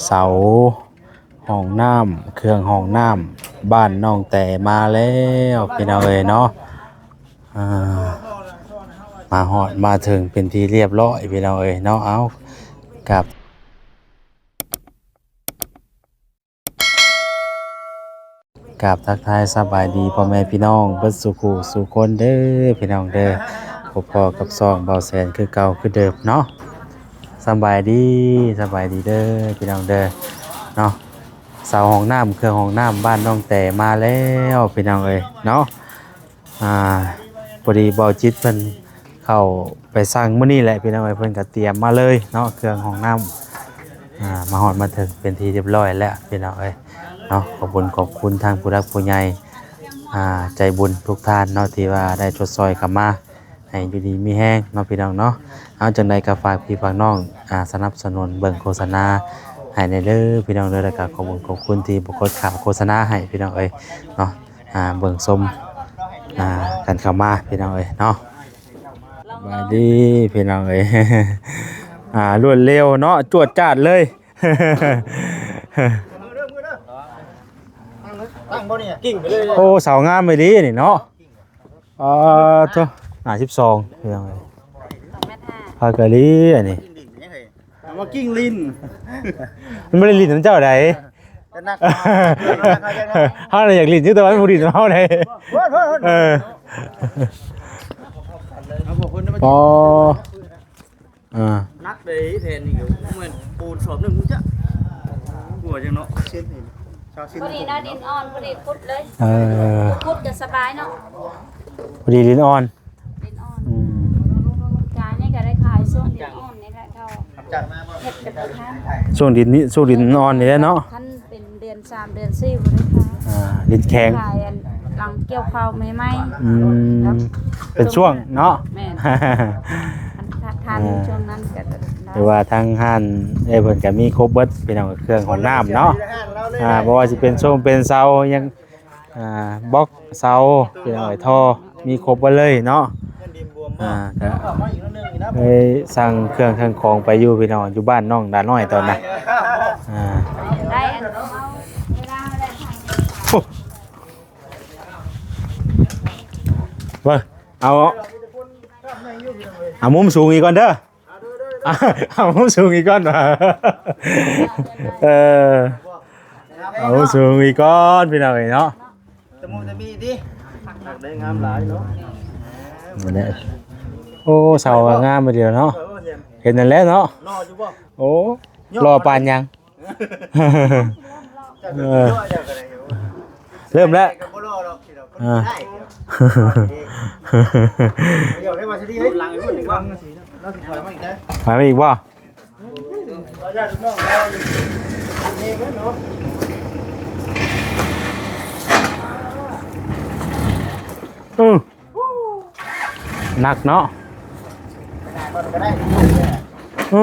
ເສົາຫ້ອງນ້ຳ ເຄື່ອງຫ້ອງນ້ຳບ້ານນ້ອງແຕມາແລ້ວ ພີ່ນ້ອງເອີຍເນາະ. ອ່າ ມາຮອດມາເຖິງເປັນທີ່ລຽບຮ້ອຍ ພີ່ນ້ອງເອີຍເນາະ. ເອົາ ກາບ ກາບທັກທາຍສະບາຍດີພໍ່ແມ່ພີ່ນ້ອງເບິດສູ່ຄູ່ສູ່ຄົນເດີ ພີ່ນ້ອງເດີ. ພົບພໍ້ກັບຊ່ອງເບົາແສນຄືເກົ່າຄືເດີມເນາະ. ສະບາຍດີ ສະບາຍດີເດີພີ່ນ້ອງເດີເນາະ. ເສົາຫ້ອງນ້ຳ ເຄື່ອງຫ້ອງນ້ຳບ້ານນ້ອງແຕມາແລ້ວ ພີ່ນ້ອງເອີຍເນາະ. ອ່າ ພໍດີເບົາຈິດເພິ່ນເຂົ້າໄປສັ່ງມື້ນີ້ແຫຼະ ພີ່ນ້ອງເອີຍ. ເພິ່ນກໍຕຽມມາເລີຍເນາະ ເຄື່ອງຫ້ອງນ້ຳ. ອ່າ ມາຮອດມາເຖິງເປັນທີ່ລຽບຮ້ອຍແລ້ວ ພີ່ນ້ອງເອີຍເນາະ. ຂອບຄຸນຂອບຄຸນທາງຜູ້ຫຼັກຜູ້ໃຫຍ່ ອ່າ ໃຈບຸນທຸກທ່ານເນາະ ທີ່ວ່າໄດ້ຊົດຊ່ອຍເຂົ້າມາ ໃຫ້ຢູ່ດີມີແຮງເນາະ ພີ່ນ້ອງເນາະ. ເອົາ ຈັ່ງໃດກໍຝາກພີ່ຝາກນ້ອງ ອ່າ ສະໜັບສະໜູນເບິ່ງໂຄສະນາໃຫ້ແດ່ເດີ ພີ່ນ້ອງເດີ. ແລ້ວກໍຂອບຄຸນຂອບຄຸນທີ່ບໍ່ກົດຂ້າມໂຄສະນາໃຫ້ ພີ່ນ້ອງເອີຍເນາະ. ອ່າ ເບິ່ງຊົມ ອ່າ ກັນເຂົ້າມາ ພີ່ນ້ອງເອີຍເນາະ. ສະບາຍດີພີ່ນ້ອງເອີຍ. ອ່າ ລວດເລັວເນາະ ຈວດຈາດເລີຍ. ຕັ້ງບໍ່ນີ້ ກິ່ງໄປເລີຍ. ໂອ້ ເສົາງາມອີ່ຫຼີນີ້ເນາະ. ອ່າ ໂທ້ ໜ້າສິບສອງ ພີ່ນ້ອງເອີຍ. ພາກະລີອັນນີ້ ເອົາມາກິ່ງຫຼິ້ນ ມັນບໍ່ໄດ້ຫຼິ້ນນຳເຈົ້າໃດ. ຈະໜັກ ເຮົານະຢາກຫຼິ້ນຢູ່ ແຕ່ວ່າມັນບໍ່ຫຼິ້ນນຳເຮົາໃດ. ໂທດ ໂທດ ໂທດ ເອີ ເອົາພວກເພິ່ນມາ ອໍ ອ່າ ໜັກເດ້ ແຜ່ນນີ້ກໍແມ່ນປູນສອບໜຶ່ງພຸ້ນຈ້ະ ຫົວຈັ່ງເນາະ ເຊັນນີ້ ຊາວເຊັນ ພໍດີເນາະ ດິນອ່ອນ ພໍດີຂຸດເລີຍ. ເອີ ຂຸດກໍສະບາຍເນາະ ພໍດີດິນອ່ອນ ດິນອ່ອນ. ອືມ ການນີ້ກໍໄດ້ຂາຍຊ່ວງດິນອ່ອນນີ້ແຫຼະ ເທົ່າເຮັດເປັນປະທານ ຊ່ວງດິນນີ້ ຊ່ວງດິນອ່ອນນີ້ແຫຼະເນາະ. ຄັນເປັນເດືອນສາມເດືອນສີ່ບໍ່ໄດ້ຂາຍ ອ່າ ດິນແຂງ ຂາຍອັນຫຼັງກ່ຽວເຂົ້າໃໝ່ໆ. ອືມ ເປັນຊ່ວງເນາະ. ແມ່ນ ຄັນທັນ ເອີ ຊ່ວງນັ້ນກໍໄດ້ ແຕ່ວ່າທາງຮ້ານເອື້ອຍເພິ່ນກໍມີຄົບເບິດ ພີ່ນ້ອງ ເຄື່ອງຫ້ອງນ້ຳເນາະ. ອ່າ ບໍ່ວ່າຊິເປັນໂຊງເປັນເສົາຫຍັງ ອ່າ ບລັອກເສົາ ພີ່ນ້ອງເອີຍ ທໍ່ ມີຄົບເບິດເລີຍເນາະ. ອ່າ ກໍເລີຍສັ່ງເຄື່ອງ ເຄື່ອງຂອງໄປຢູ່ ພີ່ນ້ອງ ຢູ່ບ້ານນ້ອງດານ້ອຍຕອນນັ້ນ. ອ່າ ໄດ້ອັນ ເອົາ ເບິ່ງ ເອົາ ເອົາມຸມສູງອີກກ່ອນເດີ. ເອົາມຸມສູງອີກກ່ອນວ່າ ເອີ ເອົາມຸມສູງອີກກ່ອນ ພີ່ນ້ອງເອີຍເນາະ. ຕະມຸຕະມິຕິ ໄດ້ງາມຫຼາຍເນາະ. ໂອ້ ເສົາງາມເດີເນາະ. ເອີ ເຫັນ ເຫັນນັ້ນແຫຼະເນາະ. ໂອ້ ຫຼໍ່ປານຫຍັງ. ເອີ ເລີ່ມແລ້ວ ອ່າ ຖອຍມາອີກບໍ່? ເອີ ໜັກເນາະ. ເອີ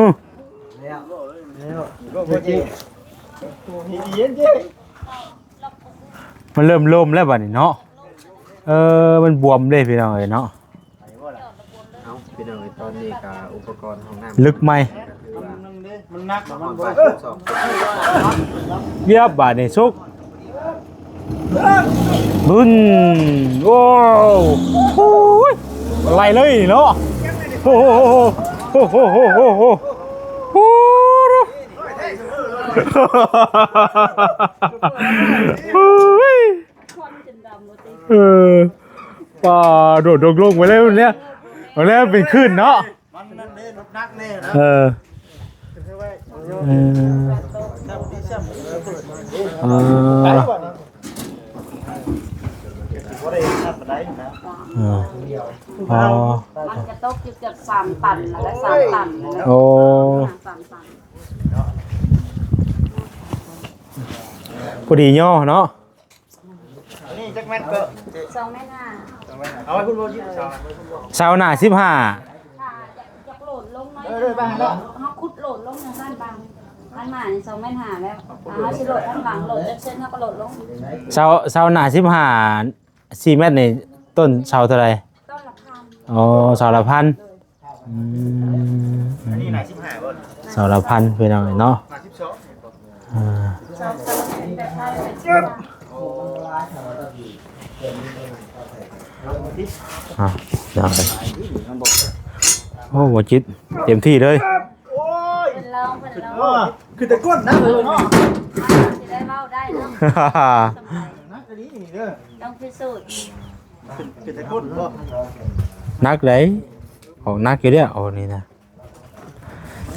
ມັນເລີ່ມລົມແລ້ວບັດນີ້ເນາະ. ເອີ ມັນບວມເດ້ພີ່ນ້ອງເອີຍເນາະ. ເອົາ ພີ່ນ້ອງເອີຍ ຕອນນີ້ກະອຸປະກອນຫ້ອງນ້ຳ ລຶກໃໝ່ ມັນໜັກ ຮຽບບາດນີ້ສຸກ ບຶ້ນ ໂອ້ ໂອ້ຍ ໄລ່ເລີຍເນາະ. ໂອ້ໂຫ ໂອ້ໂຫ ໂອ້ໂຫ ໂອ້ໂຫ ໂອ້ໂຫ ໂອ້ຍ ເອີ ປາໂດດລົງໆ ໄປເລີຍ ເນຍ ເອົາແລ້ວເປັນຄື້ນເນາະ. ມັນນັ້ນເດ້ ລົດໜັກແນ່ນະ. ເອີ ເອີ ເອີ ບໍ່ໄດ້ໜັກປານໃດນະ. ເອີ ອໍ ມັນກະຕົກຢູ່ເກືອບສາມຕັນນະ ສາມຕັນນະ. ໂອ້ ສາມຕັນ ພໍດີຍໍ້ເນາະ. ອັນນີ້ຈັກແມັດກໍ? ສອງແມັດຫ້າ. ເອົາໄວ້ພຸ້ນບໍ່? ເສົາໜ້າສິບຫ້າ ຖ້າຢາກ ຢາກໂຫຼດລົງໜ້ອຍໜຶ່ງ ເຮົາຂຸດໂຫຼດລົງຈັ່ງຊັ້ນບາງ. ທາງໜ້ານີ້ສອງແມັດຫ້າແລ້ວ ເຮົາຊິໂຫຼດທາງຫຼັງ ໂຫຼດຈັກເຊັນເຮົາກໍໂຫຼດລົງ. ເສົາ ເສົາໜ້າສິບຫ້າ ສີ່ແມັດນີ້ ຕົ້ນເສົາເທົ່າໃດ? ຕົ້ນລະພັນ. ອໍ ເສົາລະພັນ. ອືມ ອັນນີ້ໜ້າສິບຫ້າບໍ່? ເສົາລະພັນ ພີ່ນ້ອງເອີຍເນາະ. ໜ້າສິບສອງ. ອ່າ ອ່າ ໂອ້ ບໍ່ຈິດ ເຕັມທີ່ເລີຍ. ໂອ້ຍ ເພິ່ນລອງ ເພິ່ນລອງ ຄືແຕ່ກົ້ນນະເນາະ ຊິໄດ້ເວົ້າໄດ້ເນາະ ນະອັນນີ້ນີ້ເດີ ຕ້ອງພິສູດ ຄືແຕ່ກົ້ນບໍ່ ໜັກເດ້ ອອກໜັກຢູ່ເດ້ ໂອ້ ນີ້ນະ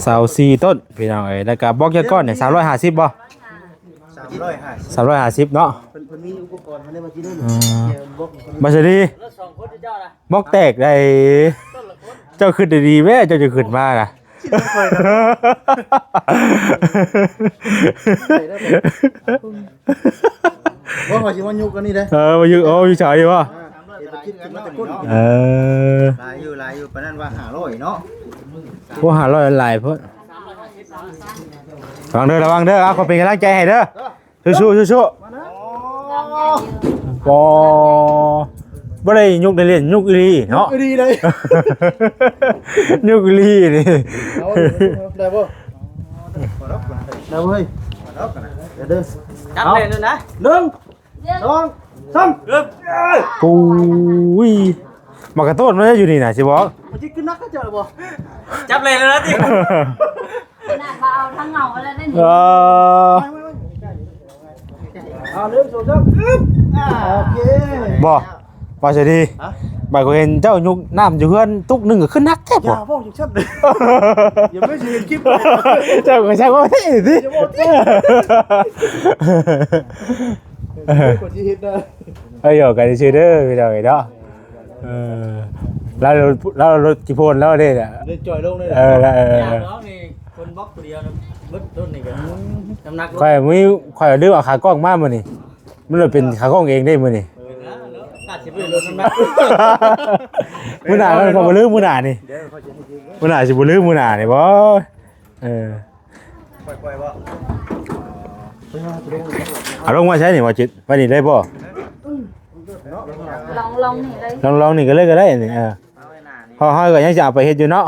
ຊາວສີ່ຕົ້ນ ພີ່ນ້ອງເອີຍ ແລ້ວກະບລັອກຈັກກ້ອນນີ້ ສາມຮ້ອຍຫ້າສິບບໍ່? ສາມຮ້ອຍຫ້າສິບ ສາມຮ້ອຍຫ້າສິບເນາະ ເພິ່ນ ເພິ່ນມີອຸປະກອນ ເພິ່ນໄດ້ມາທີ່ນີ້ ອືມ ບລັອກ ບັດຊະດີ ບລັອກແຕກໄດ໋ ເຈົ້າຄິດດີໆແມ້ ເຈົ້າຈະຂຶ້ນມານະ ບໍ່ ຂ້ອຍຊິມາຍົກອັນນີ້ເດ້ ເອີ ມາຍົກ ໂອ້ ຢູ່ເສົານີ້ບໍ່? ອ່າ ເອີ ຫຼາຍຢູ່ ຫຼາຍຢູ່ ປານນັ້ນວ່າຫ້າຮ້ອຍເນາະ ໂອ້ ຫ້າຮ້ອຍຫຼາຍໂພດ ລະວັງເດີ ລະວັງເດີ ເອົາ ຂໍເປັນກຳລັງໃຈໃຫ້ເດີ ສູ້ໆ ສູ້ໆ ມານະ ບໍ່ ບໍ່ໄດ້ຍົກເລ່ນໆ ຍົກອີ່ຫຼີເນາະ ຍົກອີ່ຫຼີເລີຍ ຍົກອີ່ຫຼີນີ້ ເອົາ ໄດ້ບໍ່? ໄດ້ບໍ່ເຮີ້ຍ? ເດີ ຈັບເລີຍນະ ໜຶ່ງ ສອງ ສາມ ປຸ້ຍ ໝາກກະໂຕນມັນຢູ່ນີ້ນະ ຊິບອກ ມັນຊິຂຶ້ນໜັກກວ່າເຈົ້າບໍ່? ຈັບເລີຍນະຕິ ຂະໜາດວ່າເອົາທາງເງົາແລ້ວເດ້ນີ້ ເອີ ເອົາ ໜຶ່ງ ສອງ ສາມ ອຶບ ອ່າ ໂອເຄ ບໍ່ ວ່າຊະດີ ຮະ ບາດຂ້ອຍເຫັນເຈົ້າຍົກນ້ຳຢູ່ເຮືອນຕຸກໜຶ່ງກໍຄືໜັກແທ້ ບໍ່ ຢ່າເວົ້າຈັ່ງຊັ້ນ ຢ່າໄປຊິເຫັນຄລິບ ເຈົ້າກໍຊ່າງເວົ້າແທ້ຕິ ຢ່າເວົ້າຕິ ເອີ ເອີ ຂ້ອຍຊິເຮັດນະ ເອີ ຢອກກັນຊື່ໆເດີ ພີ່ນ້ອງເອີຍເນາະ ເອີ ລາວ ລາວລົດຂີ້ໂພນລາວເດ້ ເດ້ຈ່ອຍລົງເດ້ ເອີ ເອີ ເອີ ຢາກລອງນີ້ ຄົນບລັອກຜູ້ດຽວນະ ເບິດຕົ້ນນີ້ກໍ ນ້ຳໜັກ ຂ້ອຍມີ ຂ້ອຍລືມເອົາຂາກ້ອງມາມື້ນີ້ ມັນເລີຍເປັນຂາກ້ອງເອງເດ້ມື້ນີ້ ເອີ ອາດຊິບໍ່ໄດ້ລົດນ້ຳໜັກ ມື້ໜ້າກໍບໍ່ລືມ ມື້ໜ້ານີ້ ມື້ໜ້າຊິບໍ່ລືມ ມື້ໜ້ານີ້ບໍ່ ເອີ ເອົາລົງມາໃຊ້ນີ້ບໍ່ຈິດ ໄວ້ນີ້ເລີຍບໍ່? ລອງ ລອງນີ້ເລີຍ ລອງ ລອງນີ້ກໍເລີຍກໍໄດ້ນີ້ ເອີ ເຮົາ ເຮົາກໍຍັງຊິເອົາໄປເຮັດຢູ່ເນາະ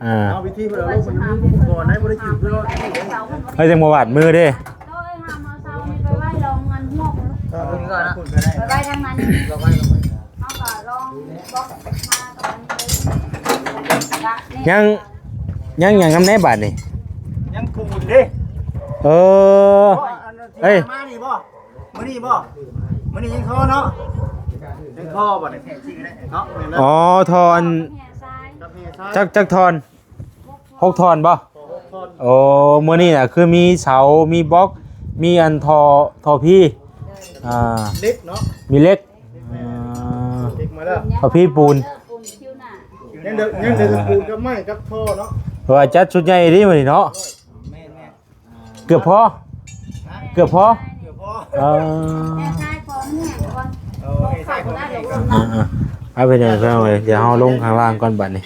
ອ່າ ເອົາວິທີເພິ່ນເອົາລົງ ມັນມີອຸປະກອນໃດ ບໍ່ໄດ້ຖືກເນາະ ເຮົາຈັ່ງບໍ່ບາດມືເດ້ ໂດຍ ຫາມາເຊົ້ານີ້ໄປໄວ້ລອງອັນຫົວພຸ້ນ ເອີ ໄປໄວ້ທາງນັ້ນ ລອງໄວ້ ລອງໄວ້ ເຮົາກໍລອງບລັອກມາຕອນນີ້ ຍັງ ຍັງຫຍັງນຳແດ່ບາດນີ້ ຍັງປູນເດ້ ເອີ ເອີ ມານີ້ບໍ່? ມື້ນີ້ບໍ່? ມື້ນີ້ຍັງທໍ່ເນາະ ຍັງທໍ່ບໍ່ນີ້ເນາະ ອໍ ທໍ່ອັນ ຈັກ ຈັກທ່ອນ ຫົກທ່ອນບໍ່? ຫົກທ່ອນ ໂອ້ ມື້ນີ້ນະຄືມີເສົາ ມີບລັອກ ມີອັນທໍ່ ທໍ່ພີ ອ່າ ເຫຼັກເນາະ ມີເຫຼັກ ອ່າ ເຫຼັກມາແລ້ວ ທໍ່ພີປູນ ຍັງເດີ ຍັງເດີແຕ່ປູນກັບໄມ້ກັບທໍ່ເນາະ ເພາະວ່າຈັດຊຸດໃຫຍ່ເດ້ມື້ນີ້ເນາະ ແມ່ນໆ ເກືອບພໍ ເກືອບພໍ ເອີ ແມ່ຊາຍພໍມັນແຫ້ງກ່ອນ ເອີ ເຂົ້າບໍ່ໄດ້ດອກ ອ່າໆ ເອົາໄປເດີພີ່ນ້ອງເອີຍ ດຽວເຮົາລົງຂ້າງລ່າງກ່ອນບັດນີ້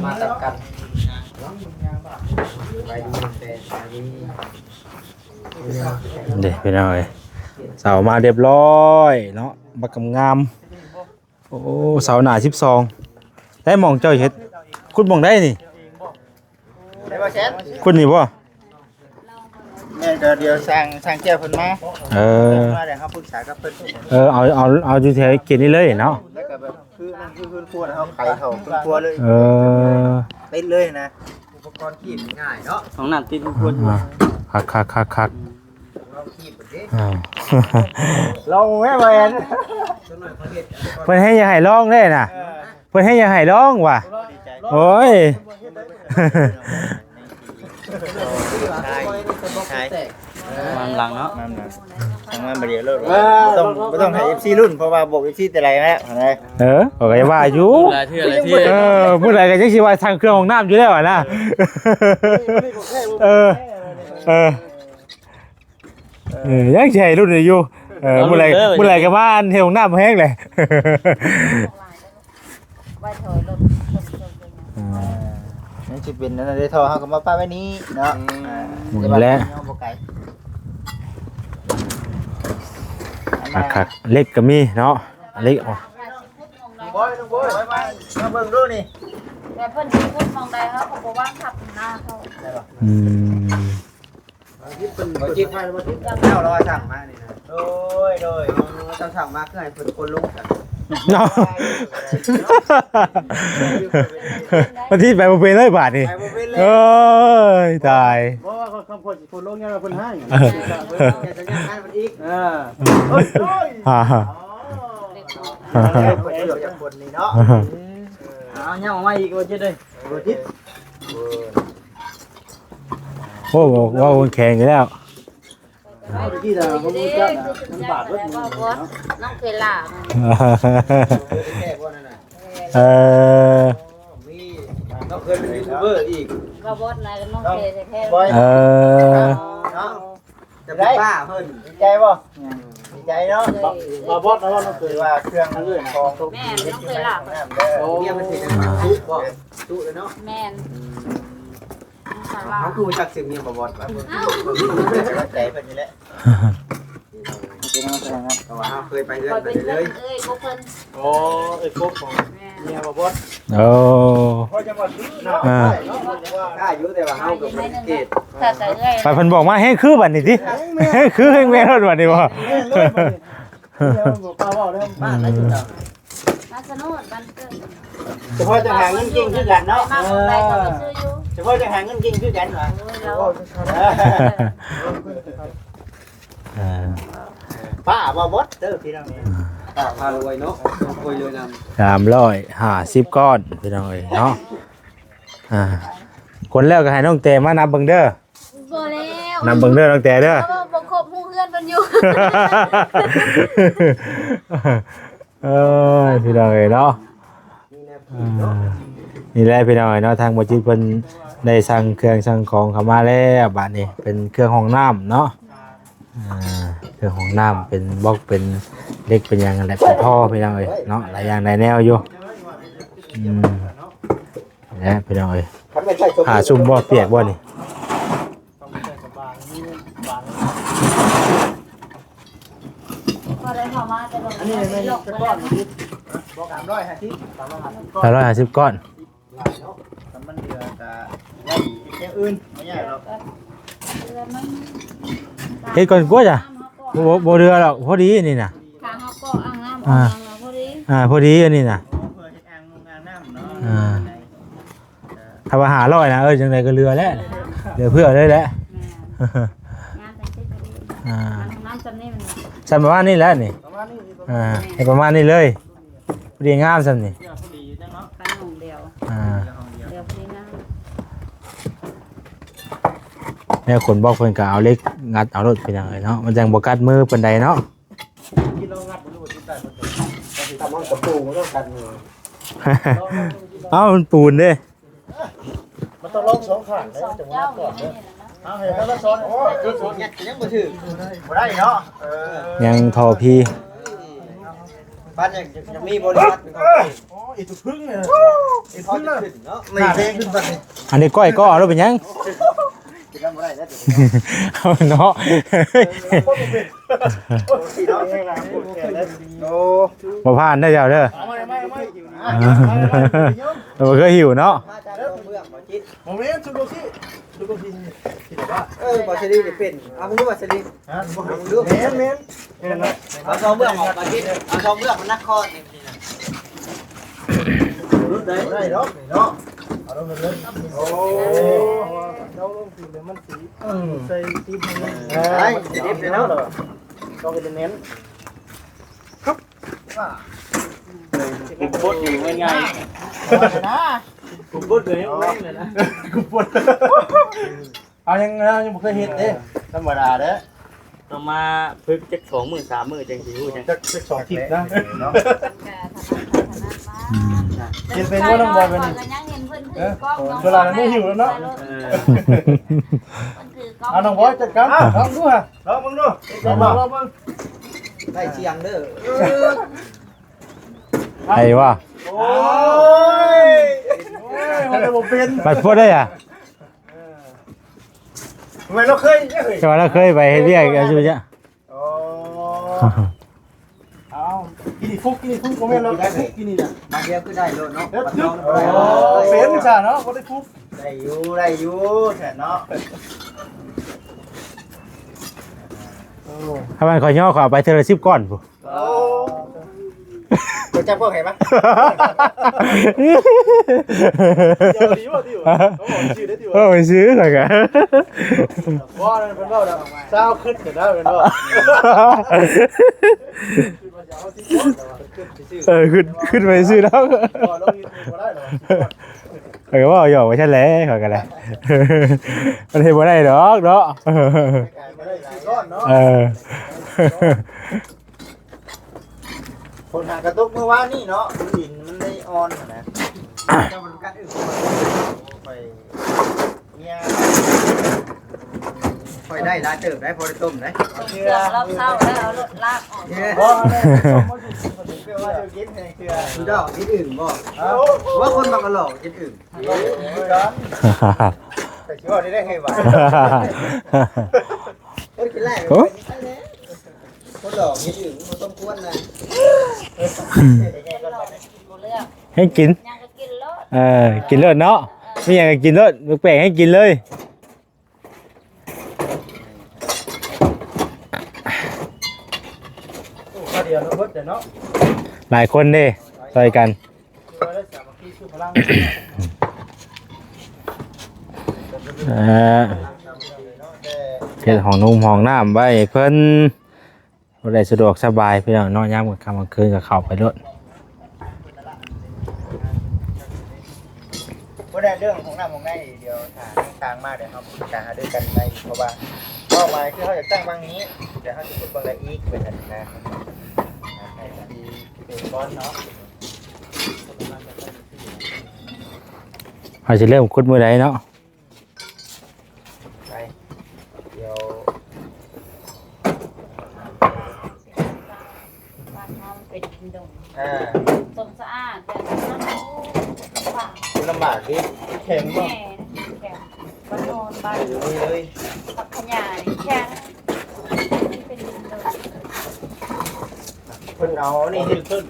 ມາຕັດກັນ ເດ້ພີ່ນ້ອງເອີຍ ເສົາມາຮຽບຮ້ອຍເນາະ ບັກງາມໆ ໂອ້ ເສົາໜ້າສິບສອງ ໄດ້ໝ່ອງເຈົ້າເຮັດ ຂຸດໝ່ອງໃດນີ້ ໄດ້ບໍ່ແຊນ ຂຸດນີ້ບໍ່ ແມ່ນ ກໍດຽວຊ່າງ ຊ່າງແກ້ວເພິ່ນມາ ເອີ ມາແລ້ວເຮົາປຶກສາກັບເພິ່ນ ເອີ ເອົາ ເອົາ ເອົາຢູ່ແຖວເຂດນີ້ເລີຍເນາະ ແລ້ວກໍແບບ ຄືນັ້ນຄືເຮືອນຄົວນະ ເຮົາໄຂເຂົ້າເຮືອນຄົວເລີຍ ເອີ ຕິດເລີຍນະ ອຸປະກອນກີດງ່າຍເນາະ ຫ້ອງນ້ຳຕິດເຮືອນຄົວ ອ່າ ຄັກໆໆໆ ລອງແມ່ນບໍ່ແອນ ເພິ່ນແຮງຢາກໃຫ້ລອງເດ້ນະ ເອີ ເພິ່ນແຮງຢາກໃຫ້ລອງວ່າ ໂອ້ຍ ມານຳຫຼັງເນາະ ມານຳຫຼັງ ທາງມາບໍ່ໄດ້ໂລດ ບໍ່ຕ້ອງ ບໍ່ຕ້ອງໃຫ້ເອັຟຊີລຸ້ນ ເພາະວ່າບອກເອັຟຊີແຕ່ໃດແລ້ວຫັ້ນນະ ເອີ ຂ້ອຍກໍວ່າຢູ່ ຫຼາຍເທື່ອ ຫຼາຍເທື່ອ ເອີ ມື້ໃດກໍຍັງຊິວ່າສ້າງເຄື່ອງຫ້ອງນ້ຳຢູ່ແລ້ວຫັ້ນນະ ເອີ ເອີ ເອີ ຍັງຊິໃຫ້ລຸ້ນຢູ່ ເອີ ມື້ໃດ ມື້ໃດກໍມາອັນເຮັດຫ້ອງນ້ຳແຮງແຫຼະ ໄວ້ຖອຍລົດ ອ່າ ຍັງຊິເປັນອັນນັ້ນເດ້ ທໍ່ເຮົາກໍມາປະໄວ້ນີ້ເນາະ ອືມ ອ່າ ນີ້ແຫຼະ ເຮົາບໍ່ໄກ ຄັກໆ ເຫຼັກກໍມີເນາະ ເຫຼັກ ນ້ອງບອຍ ນ້ອງບອຍ ມາ ມາເບິ່ງດູນີ້ ແຕ່ເພິ່ນຊິຂຸດໝ່ອງໃດ ເຮົາກໍບໍ່ວາງທັບໜ້າເຂົາ ອືມ ບໍ່ຈິດ ແລ້ວລາວສັ່ງມານີ້ນະ ໂດຍ ໂດຍ ເຈົ້າສັ່ງມາຄືໃຫ້ເພິ່ນຄົນລົງກັນ ເນາະ ມາທີ່ໄປບໍ່ເປັນເລີຍບາດນີ້ ໄປບໍ່ເປັນເລີຍ ເອີຍ ຕາຍ ບໍ່ວ່າຄຳພອນ ໂພດລົງຍາມເພິ່ນໃຫ້ ເອີ ເຮັດສັນຍາງານເພິ່ນອີກ ເອີ ໂອ້ຍ ອ່າ ເອີ ເອົາຍາອອກມາອີກ ບໍ່ຈິດເດ້ ບໍ່ຈິດ ໂອ້ ເວົ້າແຂງຢູ່ແລ້ວ ເມື່ອກີ້ລະບໍ່ຮູ້ຈັກນະ ມັນບາດເບິດ ນ້ອງເຄລາ ເອີ ມີ ນ້ອງເຄີຍເປັນຢູທູບເບີອີກ ບ່າວບອດນະ ນ້ອງເຄແທ້ໆ ເອີ ເນາະ ຈະເປັນປ້າເພິ່ນ ດີໃຈບໍ່? ດີໃຈເນາະ ບ່າວບອດນະ ວ່ານ້ອງເຄີຍວ່າເຄື່ອງຂອງ ແມ່ນ ນ້ອງເຄລາ ໂອ້ ເມຍເພິ່ນຊິໄດ້ຈຸບໍ່? ຈຸເລີຍເນາະ ແມ່ນ ເຮົາຄືຮູ້ຈັກຊື່ເມຍບ່າວບອດວ່າ ເບິ່ງໃຈເພິ່ນນີ້ແຫຼະ ເພາະວ່າເຮົາເຄີຍໄປເຮືອນເພິ່ນເລີຍ ເອີຍ ໂອ້ ເອີຍ ກົກຂອງເມຍບ່າວບອດ ໂອ້ ເອີ ຖ້າຢູ່ ແຕ່ວ່າເຮົາກໍບໍ່ໄດ້ສັງເກດ ໄປເພິ່ນບອກມາແຮງຄືບັດນີ້ຕິ ແຮງຄືແຮງແມ່ນໂລດບັດນີ້ບໍ່ ມາສະໂນດບ້ານເກີດ ສະເພາະຈະຫາເງິນເກັ່ງຄືກັນເນາະ ເອີ ສະເພາະຈະຫາເງິນເກັ່ງຄືກັນຫວາ ໂອ້ຍ ເອີ ປ້າບໍ່ໝົດເດີພີ່ນ້ອງ ປ້າພາລວຍເນາະ ລວຍເລີຍນຳ ສາມຮ້ອຍຫ້າສິບກ້ອນພີ່ນ້ອງເອີຍເນາະ ອ່າ ຄົນແລ້ວກໍໃຫ້ນ້ອງແຕມານັບເບິ່ງເດີ ບໍ່ແລ້ວ ນັບເບິ່ງເດີນ້ອງແຕເດີ ເພາະວ່າບໍ່ຄົບຮູ້ເຮືອນເພິ່ນຢູ່ ເອີຍ ພີ່ນ້ອງເອີຍເນາະ ອ່າ ນີ້ແຫຼະພີ່ນ້ອງເອີຍເນາະ ທາງບໍ່ຈິດເພິ່ນໄດ້ສັ່ງເຄື່ອງສັ່ງຂອງເຂົ້າມາແລ້ວ ບາດນີ້ເປັນເຄື່ອງຫ້ອງນ້ຳເນາະ ອ່າ ເຄື່ອງຫ້ອງນ້ຳ ເປັນບລັອກ ເປັນເຫຼັກ ເປັນຫຍັງຫັ້ນແຫຼະ ເປັນທໍ່ພີ່ນ້ອງເອີຍເນາະ ຫຼາຍຢ່າງຫຼາຍແນວຢູ່ ອືມ ແຫຼະພີ່ນ້ອງເອີຍ ຜ້າຊຸ່ມບໍ່ ປຽກບໍ່ນີ້ ພໍໄດ້ເຂົ້າມາແຕ່ວ່າ ອັນນີ້ແມ່ນຈັກກ້ອນ? ສາມຮ້ອຍຫ້າສິບ ສາມຮ້ອຍຫ້າສິບກ້ອນ ສາມຮ້ອຍຫ້າສິບກ້ອນ ຫຼາຍເນາະ ຄັນມັນເຫຼືອກະໄວ້ເຮັດແນວອື່ນ ບໍ່ຍາກດອກ ເຮັດກ່ອນກວ່າຈ້ະ ບໍ່ ບໍ່ເຫຼືອດອກ ພໍດີນີ້ນະ ຖ້າເຮົາກໍອ່າງນ້ຳ ອ່າ ອ່າງນ້ຳ ພໍດີ ອ່າ ພໍດີອັນນີ້ນະ ເພື່ອເຮັດອ່າງນ້ຳເນາະ ອ່າ ຖ້າວ່າຫ້າຮ້ອຍນະ ເອີ ຈັ່ງໃດກໍເຫຼືອແຫຼະ ເຫຼືອເພື່ອເລີຍແຫຼະ ແມ່ນ ງານຈັ່ງຊີ້ກໍດີ ອ່າ ອ່າງນ້ຳຊ່ຳນີ້ມັນ ຊ່ຳປະມານນີ້ແຫຼະນີ້ ປະມານນີ້ ອ່າ ໃຫ້ປະມານນີ້ເລີຍ ພໍດີງາມຊ່ຳນີ້ ພໍດີຢູ່ເນາະ ປານໜອງດຽວ ອ່າ ດຽວພໍດີງາມ ແນວຂົນບລັອກເພິ່ນກໍເອົາເຫຼັກງັດເອົາໂລດ ພີ່ນ້ອງເອີຍເນາະ ມັນຈັ່ງບໍ່ກັດມືປານໃດເນາະ ຕຳມັນກະປູບໍ່ຕ້ອງກັດມື ເອົ້າ ມັນປູນເດ້ ມັນຕ້ອງລອງສອງຂ້າງເດ້ ມັນຈັ່ງບໍ່ໜັກກ້ອງເດ້ ເອົາໃຫ້ເຂົາລະສອນ ໂອ້ຍ ຄືສົນຍັດກໍຍັງບໍ່ຖືກ ບໍ່ໄດ້ເນາະ ເອີ ຍັງທໍ່ພີ ບ້ານຍັງ ຍັງມີບໍລິສັດ ໂອ້ຍ ອີກທຸກພຶ້ງເລີຍ ອີກພຸ້ນເລີຍເນາະ ນີ້ເດ້ຂຶ້ນບັດນີ້ ອັນນີ້ກ້ອຍກໍເອົາແລ້ວເປັນຫຍັງ ກິນນຳບໍ່ໄດ້ແລ້ວ ເອົາເນາະ ໂອ້ ບໍ່ຜ່ານເດີເຈົ້າເດີ ບໍ່ເຄີຍຫິວເນາະ ມາຈາກເມືອງບໍ່ຈິດ ບໍ່ແມ່ນ ຊຸໂກຊິ ຊຸໂກຊິ ເອີ ບໍ່ຊະລີນີ້ເປັນ ເອົາເບິ່ງດູວ່າຊະລີ ຮະ ເອົາເບິ່ງດູ ແມ່ນ ແມ່ນ ແມ່ນລະ ເອົາຊອງເບື້ອງອອກມາກິນ ເອົາຊອງເບື້ອງມານັກຄອນນີ້ ຫຼຸດໄດ້ ໄດ້ດອກນີ້ເນາະ ເອົາລົງເລີຍ ໂອ້ ເອົາລົງ ມັນຊິ ອືມ ໃສ່ຕີນໃຫ້ມັນ ໄດ້ ມັນຊິດິບເລີຍເນາະ ຕ້ອງເຮັດແໜ້ນ ກຸມປົດຢູ່ງ່າຍໆ ນະ ກຸມປົດເລີຍ ກຸມປົດ ເຮົາຍັງ ເຮົາຍັງບໍ່ເຄີຍເຮັດເດ້ ທຳມະດາເດ້ ຕ້ອງມາຝຶກຈັກສອງມື້ສາມມື້ຈັ່ງຊິຮູ້ ຈັກ ຈັກ ຈັກສອງທິດນະ ເນາະ ອືມ ເຮັດເປັນບໍ່ນ້ອງບອຍບັດນີ້ ກໍຍັງເຫັນເພິ່ນຖືກ້ອງ ເອີ ເວລານັ້ນບໍ່ຫິວແລ້ວເນາະ ເອີ ເພິ່ນຖືກ້ອງ ເອົານ້ອງບອຍຈັດການ ລອງດູຮະ ລອງເບິ່ງດູ ລອງເບິ່ງ ລອງເບິ່ງ ໄດ້ສຽງເດີ ໄດ້ວ່າ ໂອ້ຍ ໂອ້ຍ ມັນບໍ່ເປັນ ບັດໂພດໄດ້ອະ ແມ່ນລາວເຄີຍ ແຕ່ວ່າລາວເຄີຍໄປເຮັດວຽກຢູ່ ໂອ້ ກິນອີກຟຸກ ກິນອີກຟຸກ ບໍ່ແມ່ນແລ້ວ ຟຸກກິນນີ້ນະ ບາດດຽວຄືໄດ້ໂລດເນາະ ເຮັດ ບັດດຽວ ອໍ ເປັນຊະເນາະ ບໍ່ໄດ້ຟຸກ ໄດ້ຢູ່ ໄດ້ຢູ່ແທ້ເນາະ ໂອ້ ຖ້າແມ່ນຂ້ອຍຍໍ ຂ້ອຍເອົາໄປເທື່ອລະສິບກ້ອນພຸ້ນ ໂອ້ ບໍ່ຈັກພວກໃຜມາ ເຈົ້າດີບໍ່ ດີບໍ່ ເຂົາບອກຊື່ໄດ້ຕິ ເອີ ຊື່ຂ້ອຍກະ ບໍ່ ເພິ່ນເວົ້າດອກ ຊາວຄຶດກັນນະ ເພິ່ນເວົ້າ ເອີ ຄຶດ ຄຶດໄປຊື່ແລ້ວ ເອີ ເວົ້າຫຍອກໄປຊັ້ນແຫຼະ ຂ້ອຍກະໄດ້ ມັນເຮັດບໍ່ໄດ້ດອກເນາະ ເອີ ຝົນຫາກະຕົກມື້ວານນີ້ເນາະ ດິນມັນໄດ້ອ່ອນຫັ້ນນະ ເຈົ້າມັນກັດອຶກ ຂ້ອຍ ເມຍ ຂ້ອຍໄດ້ຫຼາຍເຕີບໄດ໋ ພໍໄດ້ຕົ້ມໄດ໋ ຕົ້ມເຄື່ອງລອບເຊົ້າແລ້ວ ເອົາລົດລາກອອກ ບໍ່ ເອົາເລີຍ ເພື່ອວ່າຈະກິນໃຫ້ເທື່ອ ເຈົ້າກິນອຶ່ງບໍ່ ເອົ້າ ວ່າຄົນມັກກະຫຼອກກິນອຶ່ງ ກິນຄືກັນ ແຕ່ຊິວ່າໄດ້ໄດ້ໃຫ້ວ່າ ຄົນກິນຫຼາຍ ໂອ້ ຄົນຫຼອກກິນອຶ່ງບໍ່ສົມຄວນນະ ໃຫ້ກິນ ຫຍັງກໍກິນໂລດ ເອີ ກິນໂລດເນາະ ມີຫຍັງກໍກິນໂລດ ແປກໆ ໃຫ້ກິນເລີຍ ໂອ້ ຂ້າວດຽວເນາະ ເບິດເລີຍເນາະ ຫຼາຍຄົນເດ້ ຊ່ອຍກັນ ເອີ ເຮັດຫ້ອງນຸ່ງຫ້ອງນ້ຳໄວ້ໃຫ້ເພິ່ນ ບໍ່ໄດ້ສະດວກສະບາຍພີ່ນ້ອງເນາະ ຍາມກາງຄ່ຳກາງຄືນກໍເຂົ້າໄປໂລດ ບໍ່ໄດ້ເລື່ອງຫ້ອງນ້ຳຫ້ອງໃນ ດຽວຖ້າທາງມາ ດຽວເຮົາກະຫາລືກັນໃໝ່ ເພາະວ່າເປົ້າໝາຍຄືເຮົາຢາກສ້າງວັງນີ້ ດຽວເຮົາຊິຂຸດວັງໃດອີກ ເປັນອັນນັ້ນນະ ໃຫ້ມັນດີເປັນກ້ອນເນາະ ເຮົາຊິເລີ່ມຂຸດມື້ໃດເນາະ? ໄປ ດຽວ ບ້ານເຮົາເປັນດິນດົງ ອ່າ ສົມສະອາດ ແບບນັ້ນ ໂອ້ ລຳບາກ ລຳບາກເດ້ ແຂງບໍ່ ແຂງ ບ້ານໂນນ ບ້ານ ເອີ ເລີຍ ພັກຂະຫຍາຍ ແຂງ ເປັນດິນດົງ ເພິ່ນເອົາອັນນີ້ເຮັດ ເພິ່ນ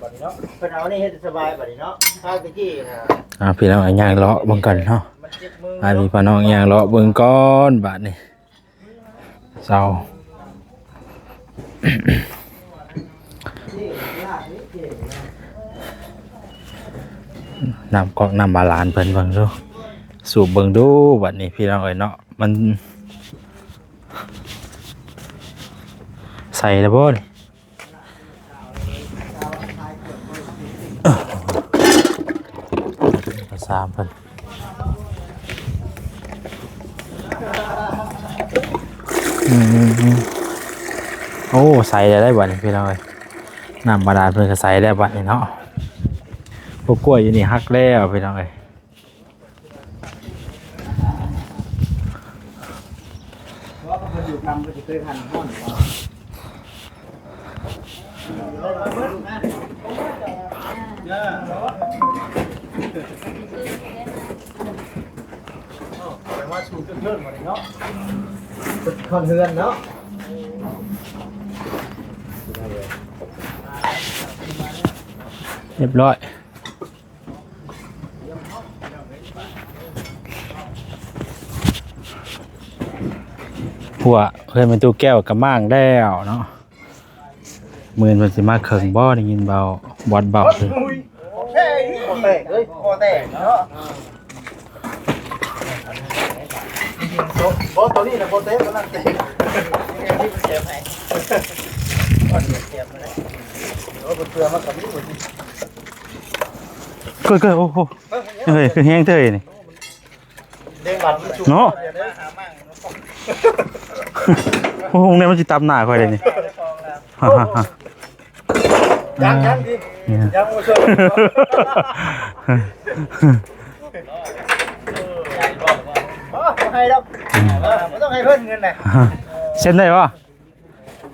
ເອົາອັນນີ້ເຮັດສະບາຍບາດນີ້ເນາະ ຄາວຕະກີ້ນະ ອ່າ ພີ່ນ້ອງຍ່າງເລາະເບິ່ງກ່ອນເນາະ ພາພີ່ພານ້ອງຍ່າງເລາະເບິ່ງກ່ອນບາດນີ້ ເຊົາ ນ້ຳກອກນ້ຳບາລານເພິ່ນເບິ່ງດູ ສູບເບິ່ງດູ ບາດນີ້ພີ່ນ້ອງເອີຍເນາະ ມັນໃສ່ແລ້ວບໍ່ນີ້? ປະສານເພິ່ນ ອືມ ໂອ້ ໃສແລ້ວໄດ໋ບັດນີ້ພີ່ນ້ອງເອີຍ ນ້ຳບາດານເພິ່ນກໍໃສແລ້ວບັດນີ້ເນາະ ພວກກ້ວຍຢູ່ນີ້ຫັກແລ້ວພີ່ນ້ອງເອີຍ. ຮຽບຮ້ອຍ. ຫົວເຮືອນແມ່ຕູ້ແກ້ວກະມ້າງແລ້ວເນາະ ມື້ອື່ນເພິ່ນຊິມາເຄິ່ງບໍ່ ໄດ້ຍິນເບົາ ບອດເບົາ ໂອເຄ ບໍ່ແຕກເລີຍ ບໍ່ແຕກເນາະ ບໍ່ ໂຕນີ້ນະບໍ່ແຕກ ມັນນັ້ນແຕກ ແຖມໃຫ້ ເອົາເສື້ອມາກັບນີ້ ເກີດ ເກີດ ໂອ້ໂຫ ເຮີ້ຍ ຄືແຮງເທີນີ້ ເນາະ ໂອ້ໂຫ ນີ້ມັນຊິຕັບໜ້າຂ້ອຍເດ້ນີ້ ຍັງ ຍັງ ຍັງບໍ່ຊ່ວຍ ບໍ່ໃຫ້ດອກ ບໍ່ຕ້ອງໃຫ້ເພິ່ນເງິນນະ ເຊັນໄດ້ບໍ່?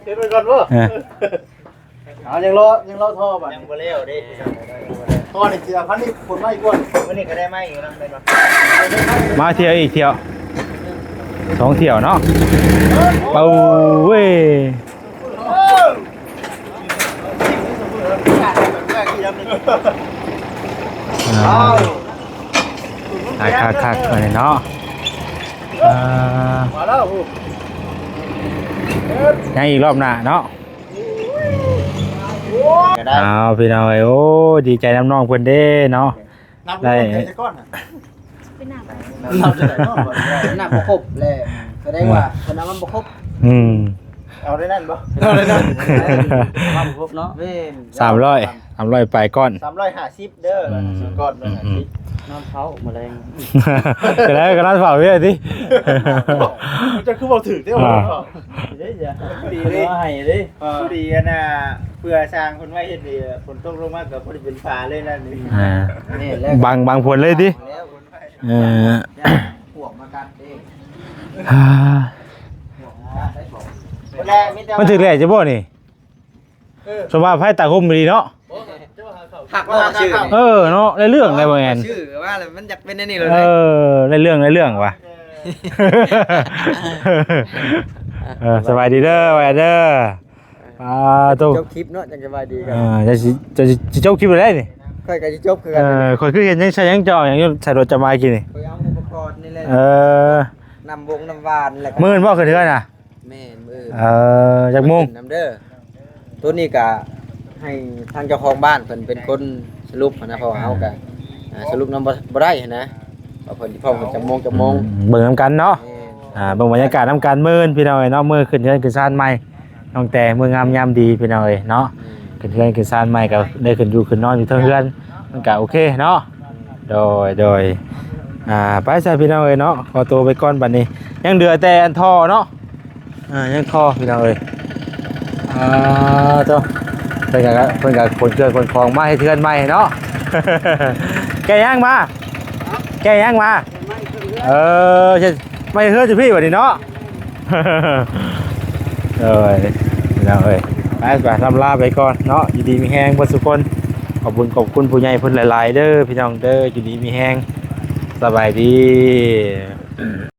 ເຮັດໄວ້ກ່ອນບໍ່ ເອີ ເອົາ ຍັງລໍ ຍັງລໍທໍ່ບັດ ຍັງບໍ່ແລ້ວເດ້ ທໍ່ນີ້ຊິເອົາຄັນນີ້ຂົນມາອີກກ່ອນ ມື້ນີ້ກໍໄດ້ມາອີກນຳແມ່ນບໍ່ ມາທ່ຽວອີກທ່ຽວ ສອງທ່ຽວເນາະ ເອົາເວີຍ ກາ ອ່າ ຄັກໆໆ ອັນນີ້ເນາະ ອ່າ ມາແລ້ວ ຍັງອີກລອບໜ້າເນາະ ກໍໄດ້ ອ້າວ ພີ່ນ້ອງເອີຍ ໂອ້ ດີໃຈນຳນ້ອງເພິ່ນເດ້ເນາະ ນັບ ໄດ້ ແຕ່ກ່ອນນະ ໄປນັບ ນັບຈາກໃດເນາະ ນັບບໍ່ຄົບແຫຼະ ສະແດງວ່າ ເອີ ເພິ່ນເອົາມາບໍ່ຄົບ ອືມ ເອົາໄດ້ນັ້ນບໍ່ ເອົາໄດ້ນັ້ນ ນັບບໍ່ຄົບເນາະ ແມ່ນ ສາມຮ້ອຍ ສາມຮ້ອຍປາຍກ້ອນ ສາມຮ້ອຍຫ້າສິບ ເດີ ອືມ ຊື້ກ້ອນ ອືມ ຫ້າສິບ ນອນເຝົ້າມື້ແລງ ກໍໄດ້ ກໍນອນເຝົ້າເວີຍຕິ ເຈົ້າຄືເວົ້າຖືກເດ້ ອ່າ ດີເດ້ ໃຫ້ເດ້ ພໍດີອັນນ່າ ເພື່ອສ້າງເພິ່ນໄວ້ເຮັດນີ້ ຝົນຕົກລົງມາກໍພໍດີເປັນຝາເລີຍນັ້ນນີ້ ອ່າ ນີ້ແຫຼະ ບັງ ບັງຝົນເລີຍຕິ ເອີ ປວກມາກັດເດ້ ອ່າ ປວກມາກັດໄດ້ບໍ່ ແລະມີແຕ່ ມັນຖືກແດດຢູ່ບໍ່ນີ້? ເອີ ສົມວ່າໄຟຕາຮົ່ມອີ່ຫຼີເນາະ ຄັກບໍ່ຊື່ ເອີເນາະ ໄດ້ເລື່ອງໄດ້ບໍ່ແມ່ນ ຊື່ວ່າແລ້ວມັນຢາກເປັນແນວນີ້ເລີຍ ເອີ ໄດ້ເລື່ອງໄດ້ເລື່ອງວ່າ ເອີ ສະບາຍດີເດີ ສະບາຍດີເດີ ອ່າ ໂຕ ຈົບຄລິບເນາະ ຈັ່ງສະບາຍດີກັນ ເອີ ຈະຊິ ຈະຊິ ຊິຈົບຄລິບແລ້ວນີ້ ຂ້ອຍກໍຊິຈົບຄືກັນ ເອີ ຂ້ອຍຄືເຫັນຍັງໃຊ້ຫຍັງ ເຈົ້າເອົາຫຍັງຢູ່ໃສ່ລົດຈະມາກິນນີ້ ຂ້ອຍເອົາອຸປະກອນນີ້ແຫຼະ ເອີ ນ້ຳວົງນ້ຳຫວານແຫຼະ ມື້ອື່ນບໍ່ຂຶ້ນເຮືອນນະ? ແມ່ນ ມື້ອື່ນ ເອີ ຈັກໂມງ? ມາກິນນຳເດີ ໂຕນີ້ກະໃຫ້ທາງເຈົ້າຂອງບ້ານເພິ່ນເປັນຄົນສະຫຼຸບຫັ້ນນະ ເພາະວ່າເຮົາກະ ອ່າ ສະຫຼຸບນຳບໍ່ ບໍ່ໄດ້ຫັ້ນນະ ວ່າເພິ່ນຊິພ້ອມກັນຈັກໂມງ ຈັກໂມງ ອືມ ເບິ່ງນຳກັນເນາະ ແມ່ນ ອ່າ ເບິ່ງບັນຍາກາດນຳກັນມື້ອື່ນ ພີ່ນ້ອງເອີຍເນາະ ມື້ຂຶ້ນເຮືອນຂຶ້ນຊານໃໝ່ ນ້ອງແຕເມືອງາມຍາມດີ ພີ່ນ້ອງເອີຍເນາະ ອືມ ຂຶ້ນເຮືອນຂຶ້ນຊານໃໝ່ກໍໄດ້ຂຶ້ນຢູ່ຂຶ້ນນອນຢູ່ເທິງເຮືອນ ມັນກໍໂອເຄເນາະ ໂດຍ ໂດຍ ອ່າ ໄປຊະພີ່ນ້ອງເອີຍເນາະ ຂໍຕົວໄປກ່ອນບັດນີ້ ຍັງເຫຼືອແຕ່ອັນທໍ່ເນາະ ອ່າ ຍັງທໍ່ພີ່ນ້ອງເອີຍ ອ່າ ໂທ້ ເພິ່ນກໍ ເພິ່ນກໍຂົນເຄື່ອງຂົນຂອງມາເຮັດເຮືອນໃໝ່ເນາະ ແກ່ຫຍັງມາ ແກ່ຫຍັງມາ ເອີ ມາເຮັດເຮືອນຢູ່ພີ້ບັດນີ້ເນາະ ເອີຍ ພີ່ນ້ອງເອີຍ ໄປ ໄປ ລ່ຳລາໄປກ່ອນເນາະ ຢູ່ດີມີແຮງເບິດທຸກຄົນ ຂອບຄຸນ ຂອບຄຸນຜູ້ໃຫຍ່ເພິ່ນຫຼາຍໆເດີ ພີ່ນ້ອງເດີ ຢູ່ດີມີແຮງ ສະບາຍດີ